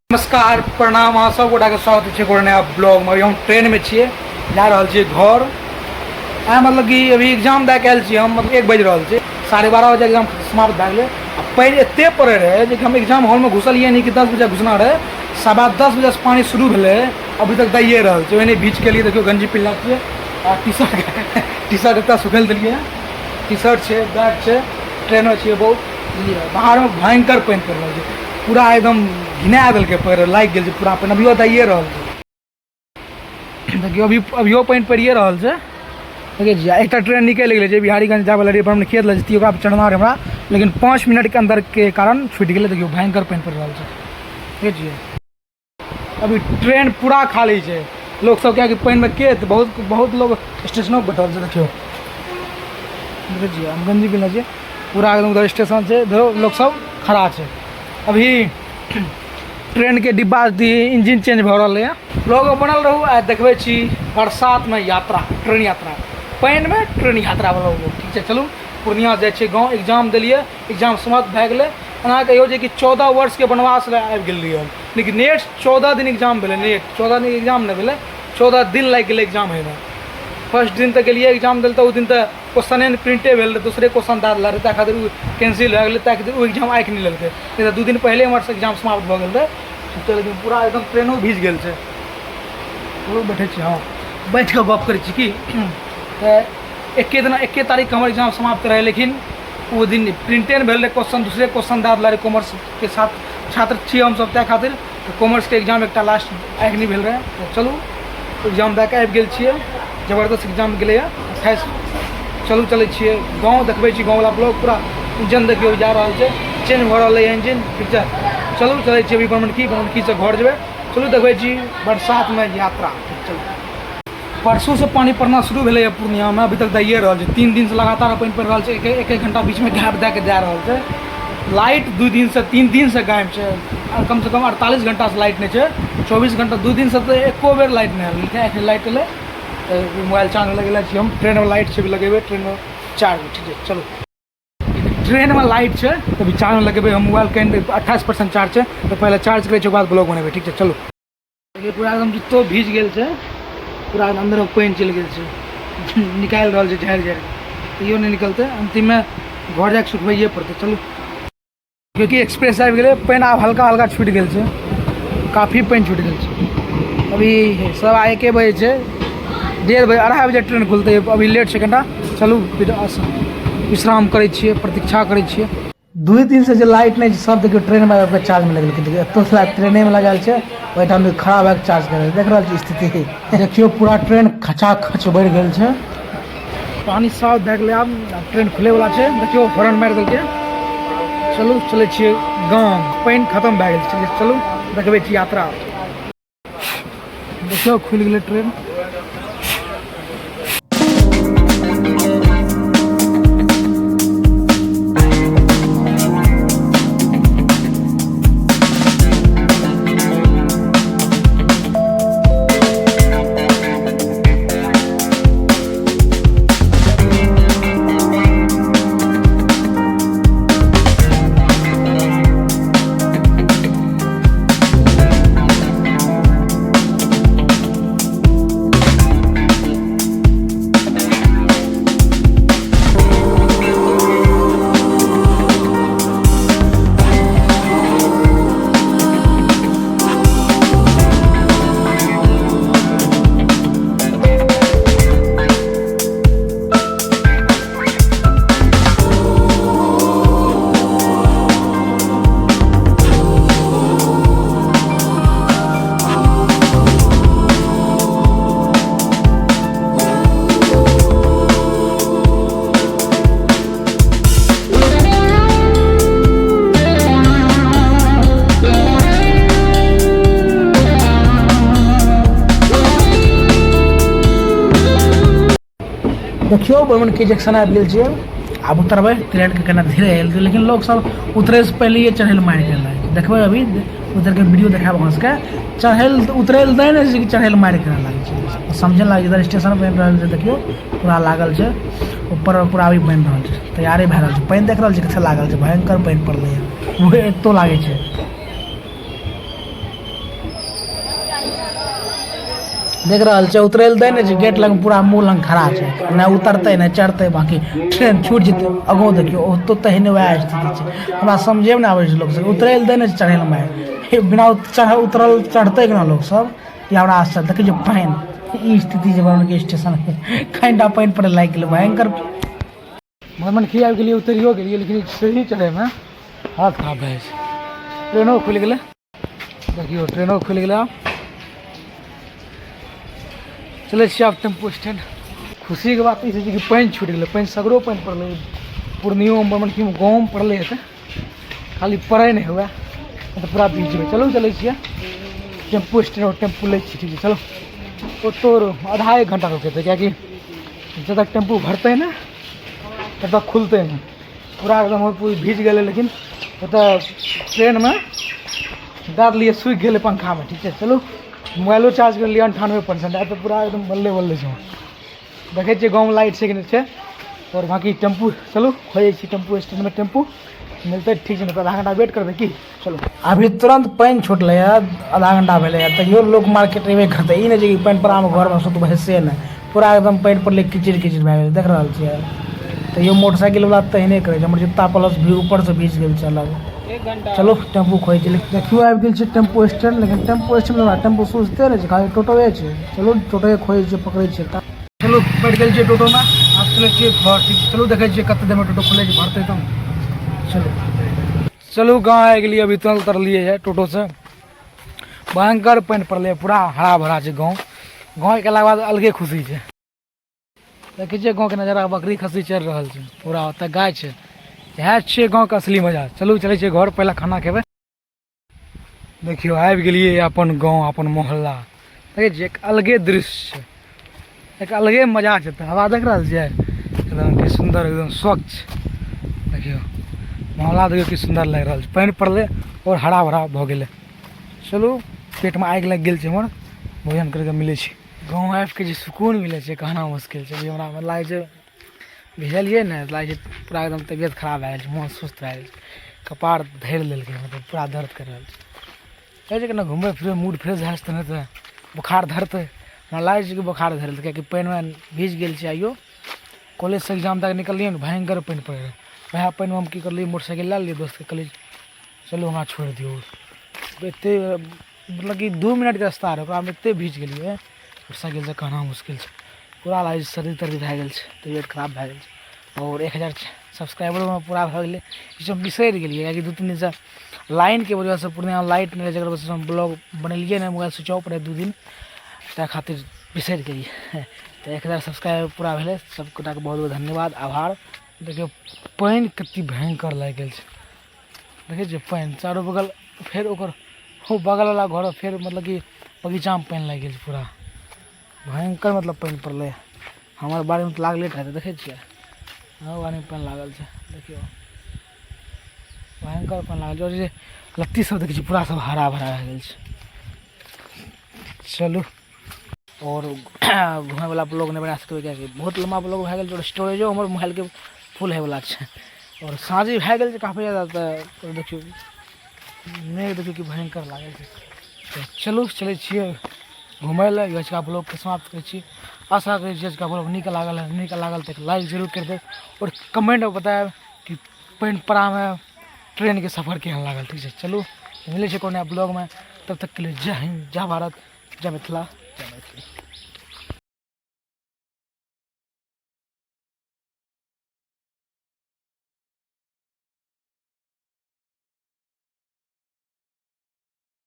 नमस्कार प्रणाम, अहाँ सब गोटाके स्वागत छै एगो नया ब्लॉगमे। अभी हम ट्रेनमे छियै, जा रहल छियै घर। आइ मतलब कि अभी एग्जाम दए कऽ आयल छियै हम, मतलब 1 बाजि रहल छै, 12:30 बजे एग्जाम समाप्त भए गेलै। आ पानि एते पड़ै रहै जे कि हम एग्जाम हॉलमे घुसलियै नहि कि 10 बजे घुसना रहै, 10:15 बजेसँ पानि शुरू भेलै, अभी तक दैए रहल छै। ओहिने भीज के लिए देखियौ गंजी पिन्हले छियै आ टी शर्ट एकटा सुखल देलियै, टी शर्ट छै, बैग छै, ट्रेनमे छियै बहुत। बुझलियै, बाहरमे भयङ्कर पानि पड़ि रहल छै, पूरा एकदम घिना देलकै, पैर लागि गेल छै पूरा पानि, अभियो दैए रहल छै। देखियौ अभी अभियो पानि पड़िए रहल छै। देखै छियै एकटा ट्रेन निकलि गेलै जे बिहारीगंज जाबे लए रहै, खेत लए जैतियै, ओकरा पर चढ़ना रहै हमरा, लेकिन 5 मिनटके अन्दरके कारण छुटि गेलै। देखियौ भयङ्कर पानि पड़ि रहल छै। देखै छियै अभी ट्रेन पूरा खाली छै, लोक सब कियाकि पानिमे के बहुत बहुत लोग स्टेशनो पर बैठल छै। देखियौ देखै छियै हम गंजी पिन्हले छियै, पूरा एकदम उधर स्टेशन छै, इधरो लोक सब खड़ा छै। अभी ट्रेनके डिब्बा इंजन चेंज भऽ रहलैए। लोग बनल रहू, आ देखबै छी बरसातमे यात्रा, ट्रेन यात्रा, पानिमे ट्रेन यात्रा वाला लोग। ठीक छै, चलू पूर्णिया जाइ छियै गाँव, एग्जाम देलियै, एग्जाम समाप्त भए गेलै। एना कहियौ जे कि 14 वर्षके वनवास लए आबि गेल रहियै हम, लेकिन नेट 14 दिन एग्जाम भेलै, नेट 14 दिन एग्जाम नहि भेलै, 14 दिन लागि गेलै एग्जाम होइमे। फर्स्ट दिन तऽ गेलियै एग्जाम देल, तऽ ओ दिन तऽ क्वेश्चने नहि प्रिंटे भेल रहै, दोसरे क्वेश्चन दए देले रहै, ताहि खातिर ओ कैंसिल भए गेलै, ताहि खातिर ओ एग्जाम आँखि नहि लेलकै, नहि तऽ 2 दिन पहिले हमर एग्जाम समाप्त भऽ गेल रहै। लेकिन पूरा एकदम ट्रेनो भीज गेल छै। चलू बैठै छी, हँ बैठ कऽ गप करै छी की तऽ एके दिना एके तारीखके हमर एग्जाम समाप्त रहै, लेकिन ओ दिन प्रिंटे नहि भेल रहै क्वेश्चन, दोसरे क्वेश्चन दए देले रहै। कॉमर्सके छात्र छियै हमसब, ताहि खातिर कॉमर्सके एग्जाम एकटा लास्ट आँखि नहि भेल रहै। तऽ चलू एग्जाम दए कऽ आबि गेल छियै, जबरदस्त एग्जाम गेलैए 28। चलू चलै छियै गाँव, देखबै छी गाँववला ब्लॉग। पूरा इंजन देखियौ जा रहल छै, चेंज भऽ रहलै इंजन। ठीक छै, चलू चलै छियै अभी बनमनखी, बनमनखीसँ घर जेबै। चलू देखबै छी बरसातमे यात्रा। चलू परसूसँ पानि पड़ना शुरू भेलैए पूर्णियामे, अभी तक दैए रहल छै, 3 दिनसँ लगातार पानि पड़ि रहल छै, एक एक घण्टा बीचमे गैप दए कऽ दए रहल छै। लाइट 2 दिनसँ 3 दिनसँ गायब छै, कमसँ कम 48 घण्टासँ लाइट नहि छै, 24 घण्टा 2 दिनसँ तऽ एको बेर लाइट नहि आयल। लेकिन एखन लाइट एलै तऽ मोबाइल चार्ज लगेले छियै हम, ट्रेनमे लाइट छै लगेबै, ट्रेनमे चार्ज। ठीक छै, चलू ट्रेनमे लाइट छै तऽ अभी चार्ज लगेबै हम मोबाइल, कनि 28% चार्ज छै, तऽ पहिले चार्ज करै छियै, ओकर बाद ब्लॉग बनेबै। ठीक छै, चलू। देखियौ पूरा एकदम जुत्तो भीज गेल छै, पूरा एकदम अन्दरमे पानि चलि गेल छै, निकालि रहल छै झाड़ि झाड़ि, तैयो नहि निकलतै, अन्तिममे घर जाके सुखबैए पड़तै। चलू क्योंकि एक्सप्रेस आबि गेलै, पानि आब हल्का हल्का छुटि गेल छै, काफी पानि छुटि गेल छै। अभी 1:15 बजे छै, 1:30 बजे 2:30 बजे ट्रेन खुलतै, अभी लेट छै कनिटा। चलू विश्राम करै छियै, प्रतीक्षा करै छियै। 2 दिनसँ जे लाइट नहि छै, सब देखियौ ट्रेनमे आबि कऽ चार्जमे लगेलकै। देखियौ एतौ लाइट ट्रेनेमे लगायल छै, ओहिठाम भी खड़ा भए कऽ चार्ज करै देख रहल छी स्थिति। देखियौ पूरा ट्रेन खचाखच भरि गेल छै, पानि साफ भए गेलै, आब ट्रेन खुलैवला छै। देखियौ हॉर्न मारि देलकै। चलू चलै छियै गाम, पानि खतम भए गेल छै। चलू देखबै छी यात्रा। देखियौ खुलि गेलै ट्रेन। देखियौ बनमनखी जंक्शन आबि गेल छियै, आब उतरबै ट्रेनके केना धीरे आयल, लेकिन लोक सब उतरैसँ पहिलैए चढ़ै लए मारि गेल रहै। देखबै अभी उतरिके वीडियो देखायब अहाँ सबके। चढ़ै लए उतरै लए दै नहि छै कि चढ़ै लए मारि करै लागै छै, समझै लागै छै। स्टेशन बनि रहल छै, देखियौ पूरा लागल छै ऊपर, पूरा अभी बनि रहल छै, तैयारी भए रहल छै। पानि देख रहल छै कते लागल छै, भयंकर पानि पड़लैए, उहे एतो लागै छै। देख रहल छै, उतरै लए दै नहि छै। गेट लग पूरा मुँह लग खड़ा छै, नहि उतरतै नहि चढ़तै, बाँकी ट्रेन छूटि जेतै। आगो देखियौ, ओतौ तहिने वएह स्थिति छै। हमरा समझेमे नहि आबै छै, लोक सब उतरै लए दै नहि छै, चढ़ै लए मारि बिना चढ़ उतरल चढ़तै केना लोक सब, ई हमरा आश्चर्य। देखै छियै पानि, ई स्थिति छै बरमनकी स्टेशनके। कनिटा पानि पड़ै लागि गेलै भयङ्कर। बरमनकी आबि गेलियै, उतरियो गेलियै, लेकिन सीढ़ी चढ़ैमे हालत खराब भए जाइ छै। ट्रेनो खुलि गेलै, देखियौ, ट्रेनो खुलि गेलै। आब चलै छियै आब टेम्पू स्टैंड। खुशीके बात ई छै कि पानि छुटि गेलै। पानि सगरो पानि पड़लै, पूर्णियोमे, बरमनकीमे, गाँवमे पड़लै। तऽ खाली पड़ै नहि हुए, तऽ पूरा भीज जेबै। चलू, चलै छियै टेम्पू स्टैंड, टेम्पू लै छियै। ठीक छै, चलू। ओतौ आधा एक घंटा रुकेतै, किएकि जब तक टेम्पू भरतै ने तब तक खुलतै नहि। पूरा एकदम पूरी भीज गेलै, लेकिन ओतऽ ट्रेनमे दए देलियै, सुखि गेलै पंखामे। ठीक छै, चलू। मोबाइलो चार्ज करलियै 98%। आइ तऽ पूरा एकदम बल्ले बल्ले छै। देखै छियै गाँवमे लाइट छै कि नहि छै। आओर बाँकी टेम्पू चलू खोजै छी। टेम्पू स्टैंडमे टेम्पू मिलतै, ठीक छै, नहि तऽ आधा घंटा वेट करबै की। चलू, अभी तुरन्त पानि छुटलै हँ, आधा घंटा भेलै हँ, तैयो लोक मार्केट अयबे करतै। ई नहि छै कि पानि पड़ामे घरमे सुतबै, से नहि। पूरा एकदम पानि पड़लै, कीचड़ कीचड़ भए गेलै, देख रहल छियै। तैयो मोटरसाइकिलवला तहिने करै छै। हमर जुत्ता प्लस भी ऊपरसँ भीज गेल छै अलग। चलू, टेम्पू खोजै छी। देखियौ, आबि गेल छै टेम्पू स्टैंड, लेकिन टेम्पू स्टैंड हमरा टेम्पू सुझते नहि छै, खाली टोटोए छै। चलू, टोटोए खोजै छियै, पकड़ै छियै। चलू, बैठ गेल छियै टोटोमे, आब चलै छियै घर। ठीक, चलू, देखै छियै कते देरमे टोटो खुलै छै, भरतै तब। चलू चलू, गाँव आबि गेलियै। अभी तुरंत उतरलियै है टोटोसँ। भयङ्कर पानि पड़लै, पूरा हरा भरा छै गाँव। गाँव अयलाके बाद अलगे खुशी छै। देखै छियै गाँवके नजारा, बकरी खस्सी चरि रहल छै पूरा, ओतऽ गाय छै। इएह छियै गाँवके असली मजा। चलू, चलै छियै घर, पहिले खाना खेबै। देखियौ, आबि गेलियै अपन गाँव, अपन मोहल्ला। देखै छियै, एक अलगे दृश्य छै, एक अलगे मजा छै। तऽ हवा देख रहल छियै एकदम की सुन्दर, एकदम स्वच्छ। देखियौ मोहल्ला, देखियौ की सुन्दर लागि रहल छै। पानि पड़लै आओर हरा भरा भऽ गेलै। चलू, पेटमे आगि लागि गेल छै हमर, भोजन करिके मिलै छी। गाँव आबिके जे सुकून मिलै छै, कहना मुश्किल छै। अभी हमरा लागै छै भिजलियै ने, लागै छै पूरा एकदम तबियत खराब भए गेल छै, मोन सुस्त भए गेल छै, कपार धरि लेलकै, मतलब पूरा दर्द करि रहल छै। कहै छै केना घुमबै फिरबै, मूड फ्रेश भए जेतै, नहि तऽ बोखार धरतै। हमरा लागै छै कि बोखार धरि लेतै, किएकि पानिमे भीज गेल छै। आइयो कॉलेजसँ एग्जाम दए कऽ निकललियै ने, भयङ्कर पानि पड़ै रहै। वएह पानिमे हम की करलियै, मोटरसाइकिल लए लेलियै, दोस्तके कहलियै, चलू, हमरा छोड़ि दियौ। एतेक मतलब कि 2 मिनटके रास्ता रहै, ओकरामे एतेक भीज गेलियै मोटरसाइकिलसँ, कहना मुश्किल छै। पूरा लागै छै सर्दी तर्दी भए गेल छै, तबियत खराब भए गेल छै। आओर 1000 सब्सक्राइबरोमे पूरा भए गेलै, ई सब बिसरि गेलियै, किएकि 2-3 दिनसँ लाइनके वजहसँ पूर्णियामे लाइट नहि रहै, जकर वजहसँ हम ब्लॉग बनेलियै नहि। मोबाइल स्विच ऑफ रहै 2 दिन, ताहि खातिर बिसरि गेलियै। तऽ 1000 सब्सक्राइबर पूरा भेलै, सब गोटाके बहुत बहुत धन्यवाद, आभार। देखियौ, पानि कते भयङ्कर लागि गेल छै। देखै छियै पानि चारू बगल, फेर ओकर ओ बगलवला घर, फेर मतलब कि बगीचामे पानि लागि गेल छै पूरा। भयङ्कर मतलब पानि पड़लै। हमर बाड़ीमे तऽ लागले रहै, देखै छियै, हमर बाड़ीमे पानि लागल छै। देखियौ, भयङ्कर पानि लागल छै। आओर जे लत्ती सब देखै छियै, पूरा सब हरा भरा भए गेल छै। चलू, आओर घुमैवला ब्लॉग नहि बना सकबै, किएकि बहुत लम्बा ब्लॉग भए गेल छै आओर स्टोरेजो हमर मोबाइलके फुल होइवला छै आओर साँझ भए गेल छै काफी जादा। तऽ देखियौ, मेघ देखियौ कि भयङ्कर लागल छै। तऽ चलू, चलै छियै घुमै लए। अजुका ब्लॉगके समाप्त करै छी। आशा करै छी अजुका ब्लॉग नीक लागल है। नीक लागल तऽ लाइक जरूर करि देब आओर कमेंटमे बतायब कि पानि पड़ामे ट्रेनके सफर केहन लागल। ठीक छै, चलू, मिलै छै कोनो ब्लॉगमे। तब तकके लिए जय हिन्द, जय भारत, जय मिथिला, जय मैथिली।